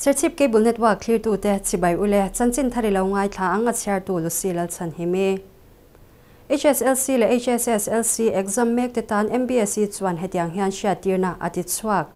Serchhip Cable Network thlirtute chibai ule chanchin thar i lo ngaithla ang a chhiartu Lucy Lalchhanhimi. HSLC leh HSSLC exam mek te tan MBSE chuan hetiang hian hriattirna a ti chhuak.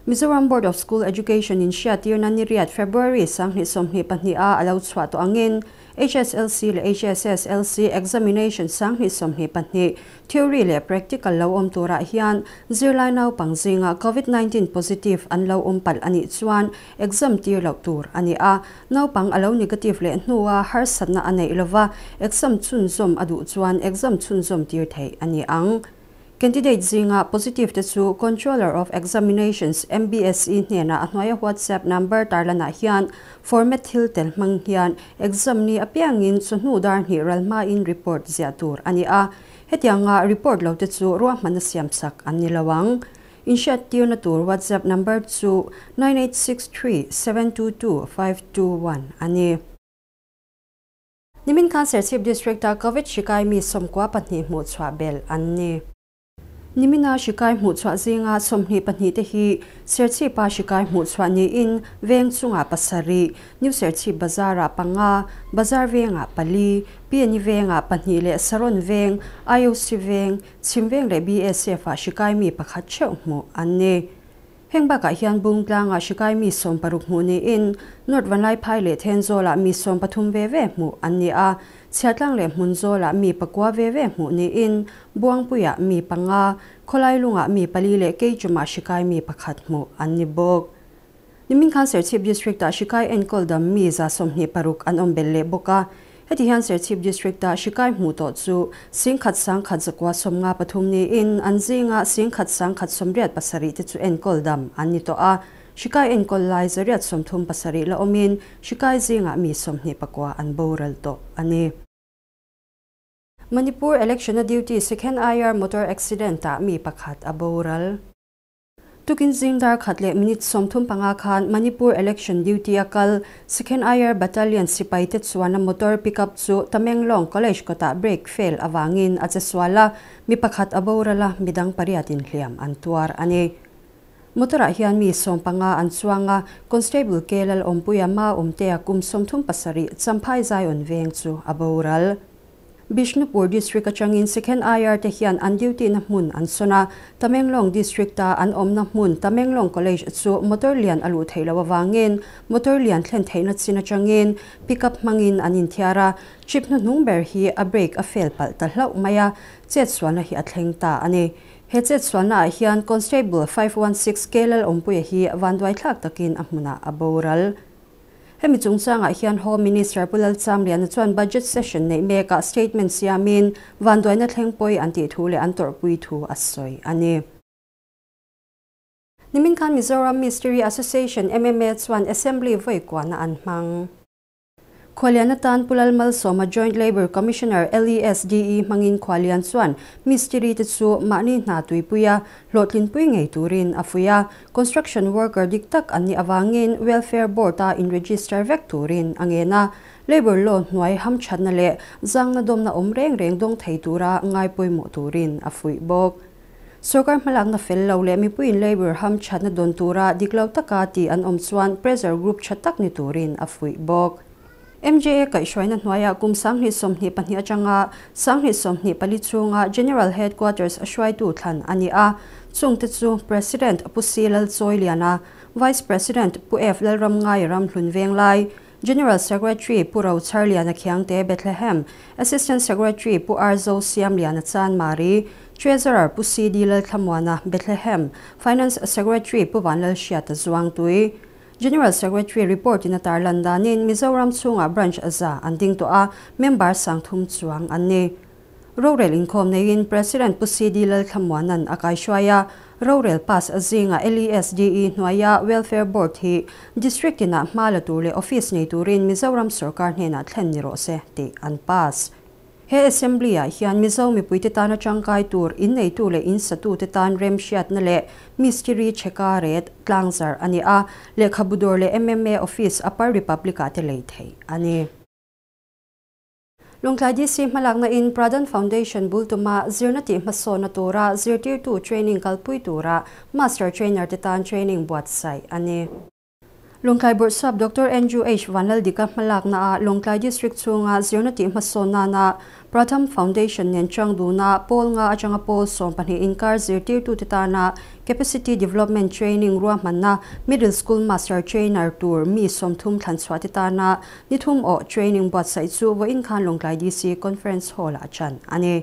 Mizoram Board of School Education in hriattirna ni riat February 2022 a a lo chhuah tawh angin HSLC leh HSSLC examination 2022 theory leh practical lo awm turah hian zirlai naupang zinga Covid-19 positive an lo awm palh a nih chuan exam tir loh tur a ni a, naupang a lo negative leh hnua harsatna a neih lova exam chhunzawm a duh chuan exam chhunzawm tir theih a ni ang. Candidate zinga positive te chu Controller of Examinations MBSE hnena a hnuaia WhatsApp number tarlanah hian format thil tel hmang hian exam ni apiangin chawhnu dar hnih ral hmain report ziah tur a ni a, hetianga report lo te chu ruahmanna siamsak an ni lo ang. Inhriattirna tur WhatsApp number chu 9863 722 521 a ni. Nimin khan Serchhip District-a Covid hrikai mi 92 hmuh chhuah belh an ni. Nimina hrikai hmuh chhuah zinga 22 te hi Serchhipa hrikai hmuh chhuah niin veng chungah pasarih, New Serchhip Bazar-ah panga, Bazar vengah pali, PNE vengah pahnih leh Saron veng, IOC veng, Chhim veng leh BSF-ah hrikai mi pakhat theuh hmuh an ni. Heng bakah hian Bungtlangah hrikai mi 60 hmuh niin North Vanlaiphai leh Thenzawlah mi 13 ve ve hmuh an ni a, Chhiatlang leh Hmunzawlah mi pakua ve ve hmuh niin Buangpuiah mi panga, Khawlailungah mi pali leh Keichumah hrikai mi pakhat hmuh an ni bawk. Nimin khan Serchhip District-ah hrikai enkawl dam mi 26 an awm belh leh bawk a, heti hian Serchhip District-ah hrikai hmuh tawh chu 1,193 niin an zinga 1,187 te chu enkawl dam an ni tawh a, hrikai enkawl lai 137 la awmin hrikai zingah mi 29 an boral tawh a ni. Manipur election a duty second IR motor accident-ah mi pakhat a boral. Tukin zing dar khat leh minute 35 khan Manipur election duty a kal second IR battalion sipai te chuan a motor pickup chu Tamenglong College kawtah brake fail awangin a che suala mi pakhat a borala midang pariatin hliam an tuar a ni. Motorah hian mi 15 an chuanga Constable Kelal Awmpuia Ma Awmtea kum 37 Champhai Zion veng chu a boral. Bishnupur District atangin second IR te hian an duty na hmun an sona Tamenglong District ta an awm na hmun Tamenglong College chu motor lian alu theilo awangin motor lian thlen theihna chin atangin pickup hmangin an inthiara chip hnu hnung ber hi a brake a fail palh ta hlauh mai a chet sualna hi a thleng ta a ni. He chet sualna ah hian Constable 516 Kelal Awmpuia hi vanduai thlak takin a hmunah a boral. Hemi chungchangah hian Home Minister Pu Lalchamliana chuan budget session nei mekah statement siamin vanduaina thlengpui an tih thu leh an tawrhpui thu a sawi a ni. Nimin khan Mizoram Mistiri Association MMA chuan Assembly vawi kuana an hmang. Khualian atan Pu Lalmalsawma Joint Labour Commissioner LESDE hmangin khualian chuan mistiri te chu mahni hna tuipuia hlawhtlinpui ngei turin a fuia construction worker dik tak an ni awangin welfare board a in register vek turin a ngena labour law hnuai hamthatna leh zangna dawmna awm reng reng dawng thei tura ngai pawimawh turin a fuih bawk. Sarkar hmalakna fel lo leh mipuiin labour hamthatna dawn tura diklo taka ti an awm chuan pressure group tha tak ni turin a fuih bawk. MJA kaihhruaina hnuaia kum 2022 atanga 2024 chhunga General Headquarters a hruaitu thlan a ni a, chungte chu President Pu C Lalchawiliana, Vice President Pu F Lalramngai Ramhlun Venglai, General Secretary Pu Ro Charliana Khiangte Bethlehem, Assistant Secretary Pu R Zo Siamliana Chanmari, Treasurer Pu C D Lalthlamuana Bethlehem, Finance Secretary Pu Vanlal Hriata Zuangtui. General Secretary report in a tarlan danin Mizoram chhunga branch aza an ding to a member sangthum chuang an ni. Rorel inkhawm neiin President Pu C D Lalthlamuanan a kaihruaia Rorel pass azinga LESDE hnuaia Welfare Board hi district ina hma la tur leh office nei turin Mizoram sarkar hnenah thlen ni rawh se tih an pass. He assembly ah hian Mizo mipui te tana tangkai tur in neitu leh in satu te tan rem hriatna leh mistiri cheka ret tlangzar ani a lehkhabudawr leh MMA office Upper Republic ah te lei thei ani. Lawngtlai DC hmalakna in Pradhan Foundation bultuma zirna tih hmasawna tura zirtirtu training kalpui tura master trainer te tan training buatsaih ani. Lawngtlai Bawrhsap Doctor Andrew H Vanlaldika hmalakna ah Lawngtlai District chhunga zirna tih hmasawn nana Pratham Foundation nen chang duna pawl nga atanga pawl 12 inkar zirtirtute tana Capacity Development Training ruahmanna Middle School Master Trainer tur mi 30 thlan chhuah te tana nithum aw training buatsaih chu vawiin khan Lawngtlai DC Conference Hall ah chan a ni.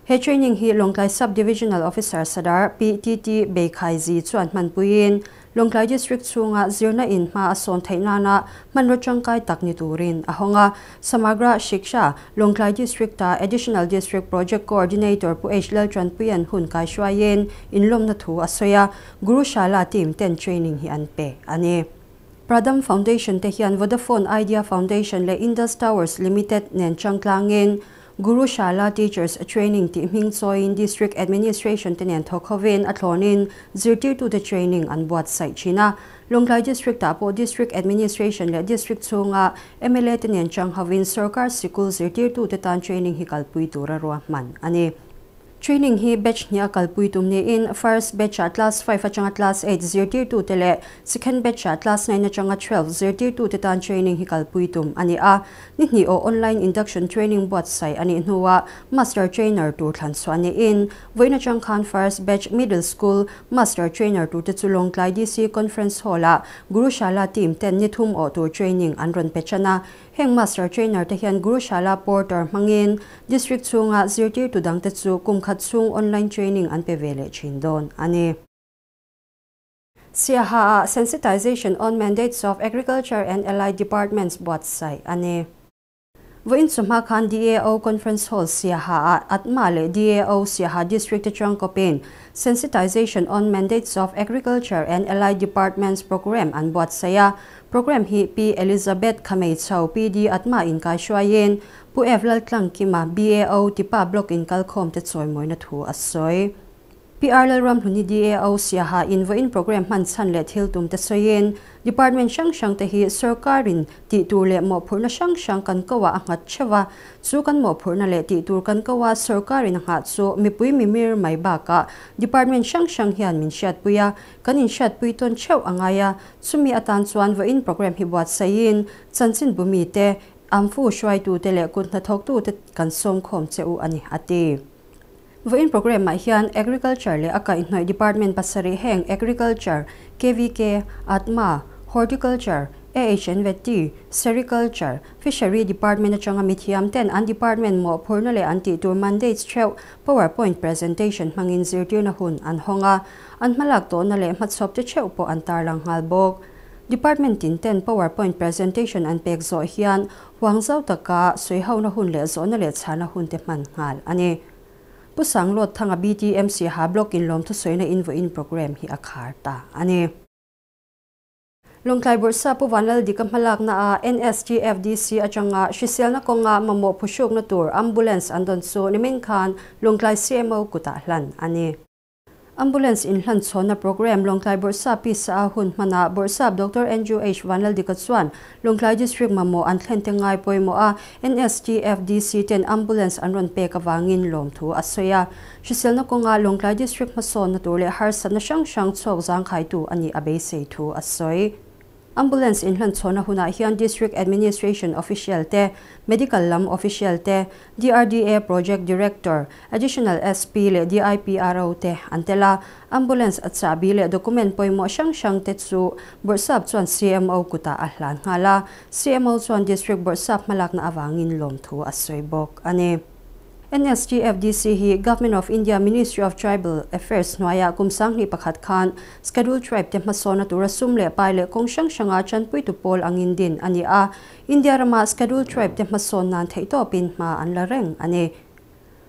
He training hi Lawngtlai Sub-Divisional Officer Sadar PTT Beikhaiji chuan hmanpuiin Lawngtlai District chhunga zirna in hma a sawn theih nana hmanraw tangkai tak ni turin a hawnga Samagra Shiksha Lawngtlai District a Additional District Project Coordinator Pu H Laltranpuian hun kai hruaiin inlawmna thu a sawi a, Gurushala team ten training hi an pe a ni. Pradam Foundation te hian Vodafone Idea Foundation leh Indus Towers Limited nen changtlangin Gurushala Teachers Training tih hming chawiin District Administration te nen thawk hovin a thlawnin zirtirtute training an buatsaih thin a. Lawngtlai District ah pawh District Administration leh District chhunga MLA te nen chang hovin sarkar sikul zirtirtute tan training hi kalpui tura ruahman a ni. Training hi batch hnih a kalpui tum niin first batch ah class 5 atanga class 8 zirtirtute leh second batch ah class 9 atanga 12 zirtirtute tan training hi kalpui tum a ni a. Ni hnih aw online induction training buatsaih a nih hnuah master trainer tur thlan chhuah niin vawiin atang khan first batch middle school master trainer turte chu Lawngtlai DC Conference Hall ah Gurushala team ten ni thum aw tur training an rawn pe chan a. Heng master trainer te hian Gurushala porter hmangin district chhunga zirtirtu dangte chu kum khat chhung online training an pe ve leh thin dawn a ni. Siaha ah sensitization on mandates of agriculture and allied departments buatsaih a ni. Vawiin chawhma khan DAO Conference Hall Siaha ah Atma leh DAO Siaha District te chuang kawpin sensitization on mandates of agriculture and allied departments program an buatsaih a. Program hi Pi Elizabeth Khameichho PD Atma in kai hruaiin Pu F Laltlangkima BAO tipa block in kalkhawm te chawimawina thu a sawi. PR Lalramhluni DAO Siaha in vawiin program hman chhan leh thil tum te sawiin department hrang hrang te hi sarkarin tih tur leh mawhphurhna hrang hrang kan ko ah a nghat theuh a, chu kan mawhphurhna leh tih tur kan ko a sarkarin a nghah chu mipui mimir mai bakah department hrang hrang hian min hriatpui a, kan inhriatpui tawn theuh a ngai a, chumi atan chuan vawiin program hi buatsaihin chanchin bumi te, amfu hruaitute leh kut hnathawktute kan sawmkhawm che u a ni, a ti. Vawiin program ah hian Agriculture leh a kaihhnawih department pasarih heng Agriculture, KVK, Atma, Horticulture, AHNVT, Sericulture, Fishery department atanga mithiam ten an department mawhphurna leh an tih tur mandates theuh PowerPoint presentation hmangin zirtirna hun an hawng a, an hmalak tawhna leh hmachhawp te theuh pawh an tarlang nghal bawk. Department tin ten PowerPoint presentation an pek zawh hian huang zau taka sawi hona hun leh zawhna leh chhana hun te hman nghal a ni. Pu Sanglawt Thanga BTMC ha block in lawm thusawiina in vawiin program hi a khar ta a ni. Lawngtlai Bawrhsa Pu Vanlaldika hmalakna ah NSTFDC atanga hriselna kawnga mamawh phuhrukna tur ambulance an dawn chu nimin khan Lawngtlai CMO kutah hlan a ni. Ambulance in hlan chhawnna program Lawngtlai Bawrhsa pisa a hun hmanah Bawrhsap Doctor Andrew H Vanlaldika chuan Lawngtlai District mamawh an thlen te ngai pawimawh a NSTFDC ten ambulance an rawn pek avangin lawm thu a sawi a. Hriselna kawnga Lawngtlai District hmasawnna tur leh harsatna hrang hrang chhuak zangkhaitu a nih a beisei thu a sawi. Ambulance in hlan chhawnna hunah hian District Administration official te, Medical lam official te, DRDA Project Director, Additional SP leh DIPRO te an tel a. Ambulance a chahbi leh document pawimawh hrang hrang te chu Bawrhsap chuan CMO kutah a hlan nghal a. CMO chuan District Bawrhsap hmalakna avangin lawm thu a sawi bawk a ni. NSTFDC hi Government of India Ministry of Tribal Affairs hnuaiah kum 2001 khan Scheduled Tribe te hmasawnna tura sum leh pai leh kawng hrang hranga chanpuitu pawl angin din a ni a. India rama Scheduled Tribe te hmasawn nan theihtawpin hma an la reng a ni.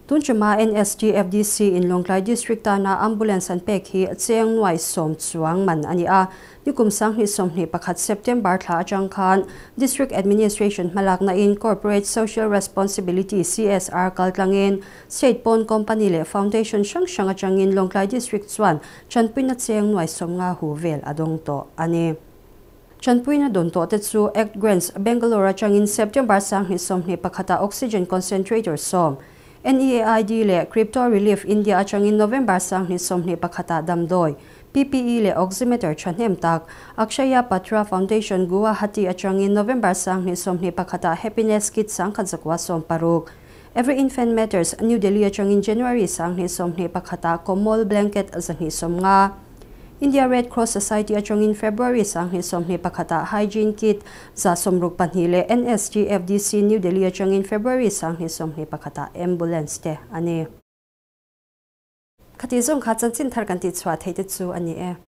Tunchuma NSTFDC in Lawngtlai District tana ambulance an pek hi cheng nuai 10 chuang man a ni a. Nikum 2021 September thla atang khan District Administration hmalakna in Corporate Social Responsibility CSR kaltlangin State Pawn Company leh Foundation hrang hrang atangin Lawngtlai District chuan chanpuina cheng nuai 50 hu vel a dawng tawh a ni. Chanpuina dawn tawh te chu Act Grants Bangalore atangin September 2021 oxygen concentrator 10, NEAID leh Crypto Relief India atangin November 2021 damdawi, PPE leh Oximeter thahnem tak. Akshaya Patra Foundation Guwahati atangin November 2021 ah Happiness Kit 1160. Every Infant Matters New Delhi atangin January 2021 ah Komol Blanket 250. India Red Cross Society atangin February 2021 ah Hygiene Kit 162 leh NSGFDC New Delhi atangin February 2021 ah Ambulance te a ni. Khati zawng kha chanchin thar kan tihchhuah theih te chu a ni e.